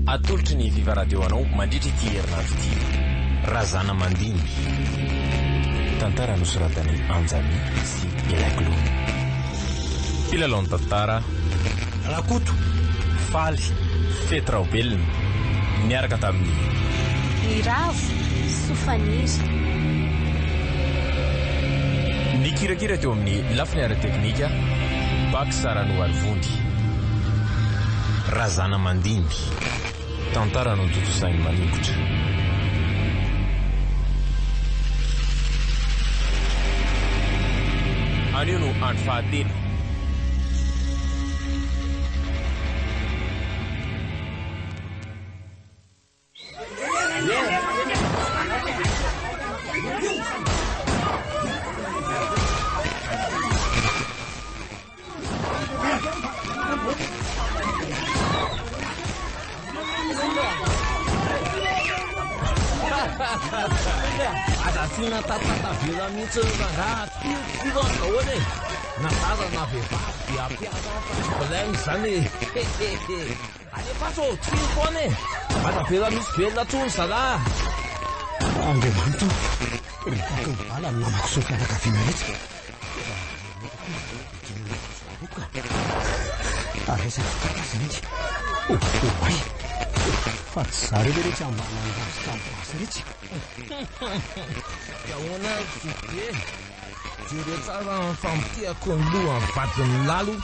Atolotry ny Viva Radio anao mandritra ity herinandro ity. Razanamandimby. Tantara nosoratan'i Anjamy sy Elaklo. Mpilalao ny tantara. Rakoto, Faly, Fety Raobelina. Niaraka tamin'i. Niravo, Sofaniry. Nikirakira teo amin'ny lafiny ara-teknika, Bax Ranoarivony. Razanamandimby. Tantara notontosain'i Maningotra. Anio no andro fahatelo. Aza asiana tatatavela mihitsy ry rangahy, tifiro any daholo e! Na zaza na vehivavy dia ampiasa fa tsy blème izany e! Alefaso ô, tifiro foana e! Aza avela misy velona tsony zalah! Andriamanitra ô, ripaky ny bala ny namako sy ny fianakaviana rehetra. Ary aiza ny fitaka izany? Oay! Fa tsy zareo ve retsy ambana ny rasta basy retsy? Dia ahoana ry zoky be? Jereo tsara ny famotehako ny lohan'ny vadin'i Lalo.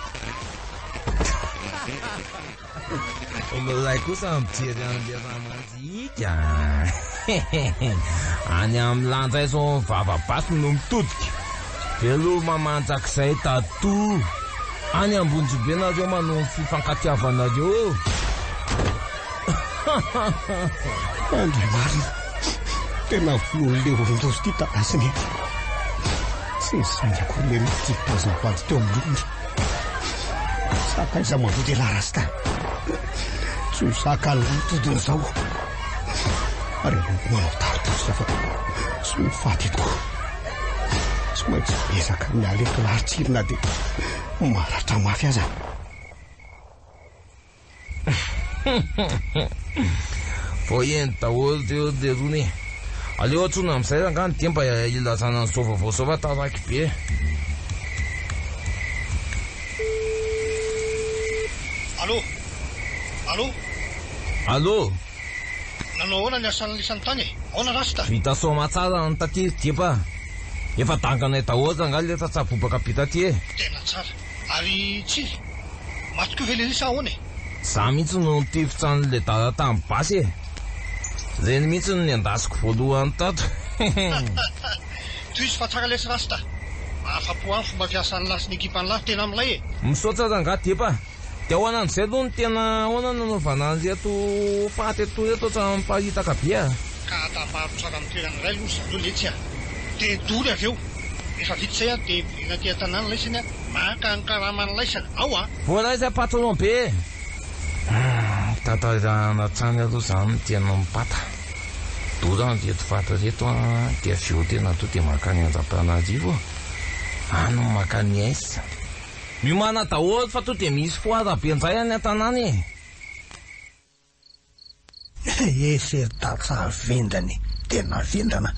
Milay kosa mijery an'ilay ramanjiaka. Any amin'ny lanja izao ny vava-basy no mitodika. Veloma mandrakizay Tato. Any Ambonjombe nareo manao ny fifankatiavanareo. Andriamarina, tena vonoin'ilay olon-doza ity Dada sy Neny. Tsy nisainga akory ilay nitifitra azy mivady teo amin'ny lohany. Sakaiza maloto ialahy Rasta. Tsy ho zakan'ny todiny izao. Ary aleoko manao tari-dositra fa tsy ho faty eto. Tsy maintsy miezaka miala eto lahy Tsiry na dia maratra mafy aza. Vao heno daholo teo lerony e. Aleo antsoina amin'izay rangaha ny dia mba hilazana an'izao vaovao izao fa taraiky be. Allô? Allô? Allô? Nanao ahoana ny asan'ny lisany tany e? Ahoana rasta? Vita soamatsara ny taty ry Jepa a! Efa danganay daholo rangaha ilay tsatsabobaka be taty e! Tena tsara. Ary Tsiry? Maty koa ve lery sa ahoana e? Za mihitsy no nitifitra an'ilay dada tamin'ny basy e! Ireny mihitsy no nendasiko voalohany tato. Tohizo fa tsara lesy rasta! Mahafapo ahy ny fomba fiasan'lah sy ny ekipan'lah, tena milay e! Misaotra rangaha Depa a! Dia ahoana amin'izay aloha no tena ahoana no nanaovana an'ireto faty eto ireto ohatran'ny miparitaka be a! Ka atambaro tsara amin'ny toerana iray aloha ry zareo letsy a! Dia dory avy eo! Rehefa vita izay an, dia miverina aty an-tanàna laisany an, maka ny karaman'ny laisany, ao an! Voaray zay patron be e! Tantarana hatrany aloha zany ny tena mipata. Dorana ireto faty ireto an, dia avy eo tena to dia mankany Antananarivo, any no maka ny aise. Miomàna daholo fa to dia misy foire be ndray any an-tanàna e! Ese ry tantsaha vendrana e! Tena vendrana!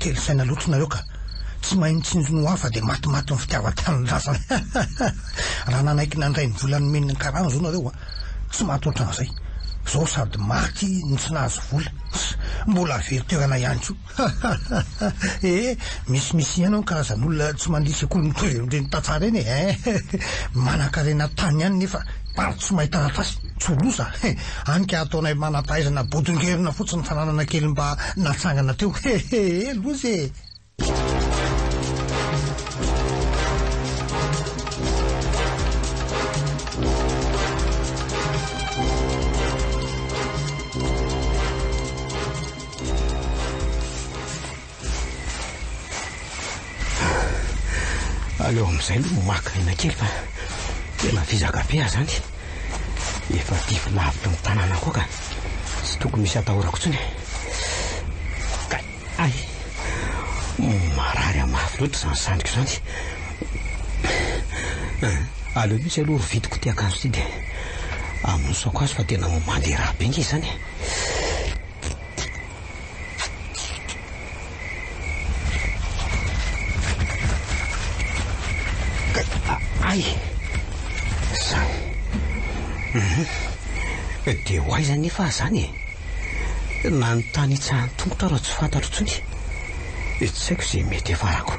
Kely saina loatra nareo ka! Tsy mahay mitsinjo ny ho avy fa dia matimatin'ny fitiavan-tanindrazana! Raha nanaiky nandray ny vola nomen'ny karana izao nareo a! Tsy maty ohatran'izay! Izao sady maty no tsy nahazo vola! Mbola very toerana ihany koa! Ee, misimisy ihany ao ny karazan'olona tsy mandia sekoly mitovy amin'ireny tantsaha ireny e! Manankarena tany ihany nefa maro tsy mahay taratasy, tsy ho loza! Any ka ataonay manam-pahaizana bodongerona fotsiny ny fananana kely mba natsangana teo! Hehehe, loza e! Aleo amin'izay aloha maka aina kely fa tena vizaka be aho izany. Efa dify lavitra ny tanàna koa ka tsy tokony misy atahorako intsony. Kay, ay, marary ahy mafy loatra izany sandriko izany. Aleo mihitsy aloha rovitika ity akanjo ity dia. Famonosako azy fa tena mandeha rà be nge izany e. Ay! Zany. Mhm. Dia ho aiza anefa aho izany e? Nanontany hitsahan-tongotra aho raha tsy fantatro intsony. Tsy haiko izay mety hiafarako.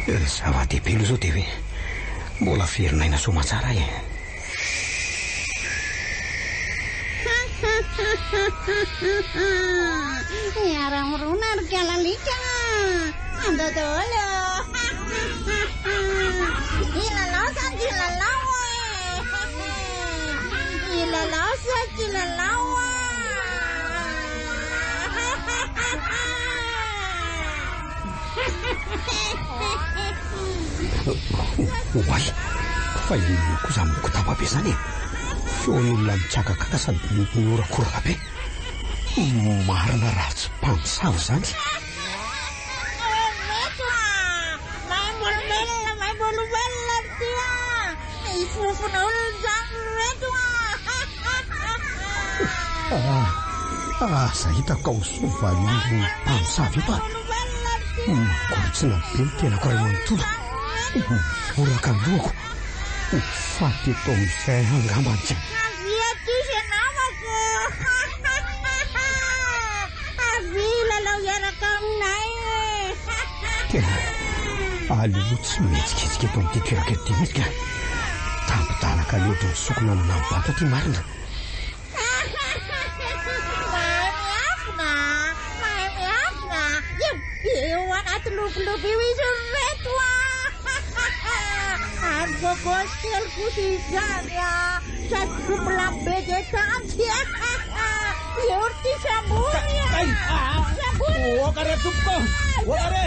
Ny zava-dehibe aloha izao dia hoe mbola velon'aina soamantsara aho e. Miara-mirona ry kalalika a! Andao daholo ô! Hilalao sa tsy hilalao e? Hilalao sa tsy hilalao a? Oay! Fa inona koa izany mikotaba be izany e? Feon'olona mikakakaka sady mihorakoraka be. Marina raha tsy mpamosavy izany. Reto a! Maimbo-olombelona, maimbo-olombelona ity a! Misy fofon'olona izany reto a! Aza hitako ka ho soavalin'ny mpamosavy eto a! Mangorontsina be ny tenako iray manontolo. Mihoraka ny lohako. Ho faty eto amin'izay angamba ny. Avia aty izay namako. Avia hilalao hiaraka aminay e. Tena aleo tsy mihetsiketsika eto amin'ity toerako eto ity mihitsy ka. Tampi-dalaka aleo ohatran'ny sokina nanam-bato aty marina. Mahay miafina, mahay miafina. Io, io anaty lobolobo io izy ireto a! Ary bogosy kely kosa izany a! Sady tsy milambo be dia tanty. Io ry ty sambory a! Sambory! Oka re tompoko! Oka re!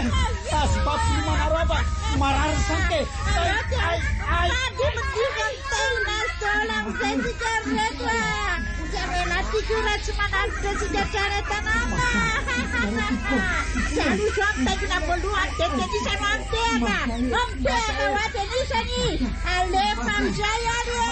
Azo mpampilomana roa fa marary ny sampy e! Ay, ay, ay! Mandimidimy ny taona sy taona amin'izay tsika ireto a! Tsy avelantsika io raha tsy manavotra antsika hatrany an-tanàna. Tsy aloha izao mitaingina voalohany dia tenisany ho an'ny tehaka! Mitehaka ho azy anisany! Alefa amin'izay ary e!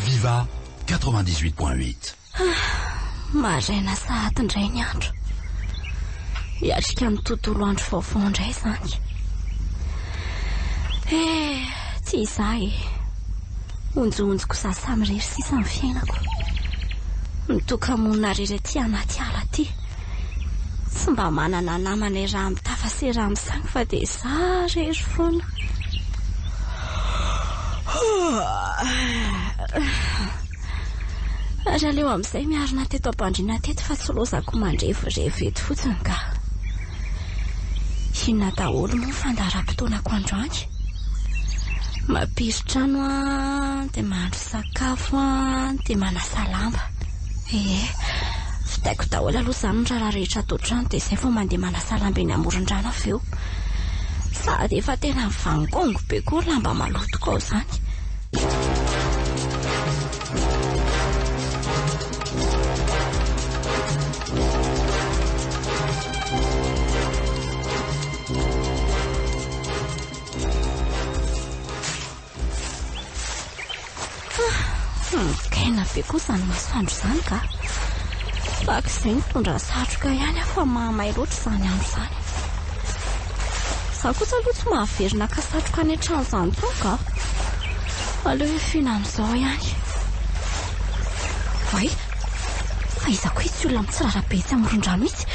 Viva 98.8. Maraina sahady indray ny andro. Hiatrika ny tontolo andro vaovao indray izany. Eh, tsy izaho e. Honjohonjoko izaho samirery sisa ny fiainako. Mitoka-monina irery aty anaty ala aty. Tsy mba manana namana iaraha-mitafa sy iaraha-misangy fa dia izaho irery foana. Ary aleo amin'izay miarina teto am-pandriana teto fa tsy lozako mandrevirevy eto fotsiny ka. Inona daholo moa ny fandaharam-potoanako androany? Mampiry trano an, dia mahandro sakafo an, dia manasa lamba. Ee, vitaiko daholo aloha izany ny raharaha rehetra ato an-trano dia izay vao mandeha manasa lamba eny amoron-drano avy eo. Sady efa tena mivangongo be koa ny lamba malotoko ao izany. Mikaina be koa izany masoandro izany ka. Fako izay nitondra satroka ihany aho fa mahamay loatra izany andro izany. Izaho kosa aloha tsy mahaverina haka satroka any an-trano izany intsony ka. Aleo hifiana amin'izao ihany. Oay, fa iza koa itsy olona mitsirara be etsy amoron-drano itsy?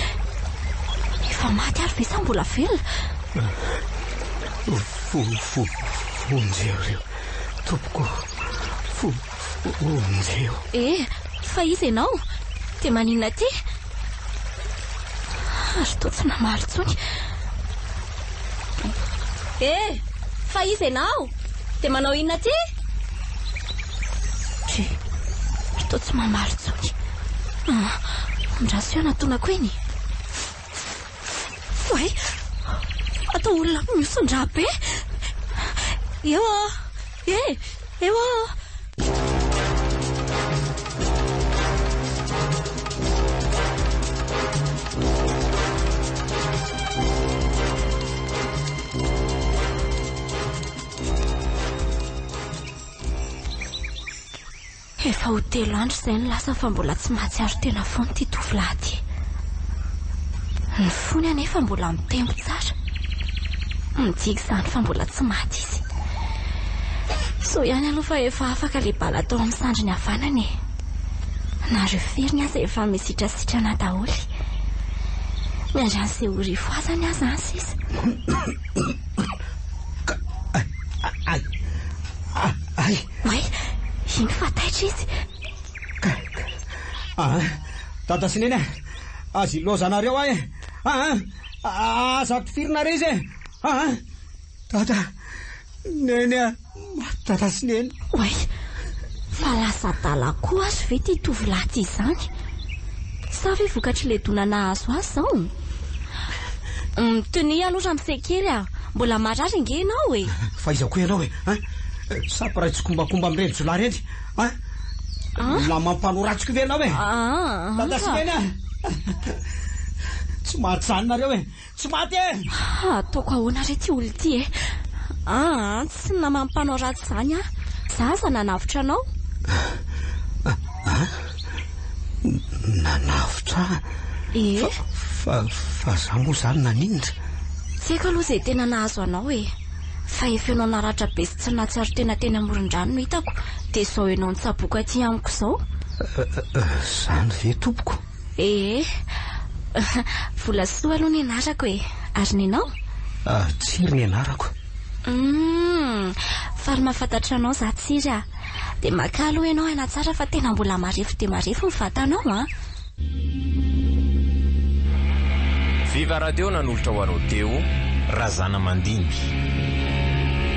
Efa maty ary ve sa mbola velona? Vonjeo ireo tompoko, vonjeo. Eh, fa iza ianao? Dia maninona aty? Ary toa tsy namaly intsony. Eh, fa iza ianao? Dia manao inona aty? Dry, ary toa tsy mamaly intsony. Ah, andraso eo anatonako eny. Oay! Atao olona mihoson-drà be! Eo! Eh! Eo! Efa ho telo andro izay no lasa fa mbola tsy mahatsiaro tena foana ity tovolahy ity. Ny fony anefa mbola mitempo tsara. Midika izany fa mbola tsy maty izy. Soa ihany aloha fa efa afaka ilay bala tao amin'ny sandriny havanana e. Na ireo feriny aza efa misitrasitrana daholo. Miandry an'izay ho rivoazany aza any sisa. Ay! Ay! Oay! Iny fa taitra izy. Ah, dada sy neny a! Aza ilaozanareo ahy e! Ah, aza tifirina re izy e! Ah, dada, neny a! Maty dada sy neny. Oay! Fa lasa adala koa ary ve ity tovolahy ity izany? Sa ve vokatr'ilay dona nahazo azy izao? Mitonia aloha ramose kely a! Mbola marary ange ianao e! Fa iza koa ianao e? Hein? Sa mpiray tsikombakomba amin'ireny jiolahy ireny? Hein? Namam-panao ratsy koa ve ianao e? Dada sy Neny a! Tsy maty izany nareo e! Tsy maty e! Ataoko ahoana re ity olona ity e? Aa, tsy namam-panao ratsy izany aho. Za aza nanavotra anao. An? Nanavotra ahy? Ee. Fa, fa za moa izany naninona? Tsy haiko aloha izay tena nahazo anao e. Fa efa ianao naratra be sy tsy nahatsiaro tena teny amoron-drano no hitako, dia izao ianao nitsaboka aty amiko izao. Izany ve tompoko? Ee. Volasoa aloha ny anarako e. Ary ny anao? Tsiry ny anarako. Humm. Faly mahafantatra anao za Tsiry a. Dia makà aloha ianao aina tsara fa tena mbola marefo dia marefo ny vatanao an. Viva Radio nanolotra ho anao teo Razanamandimby.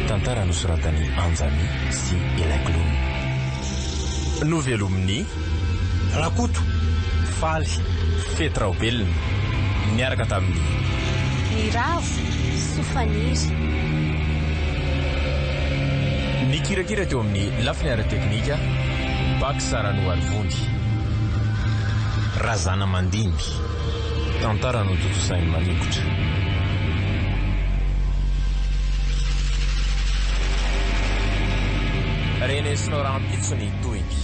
Tantara nosoratan'i Anjamy sy Elaklum. Novelomin'i. Rakoto. Faly, Fety Raobelina. Niaraka tamin'i. Niravo, Sofaniry. Nikirakira teo amin'ny lafiny ara-teknika, Bax Ranoarivony. Razanamandimby. Tantara notontosain'i Maningotra. Renesinao rahampitso ny tohiny.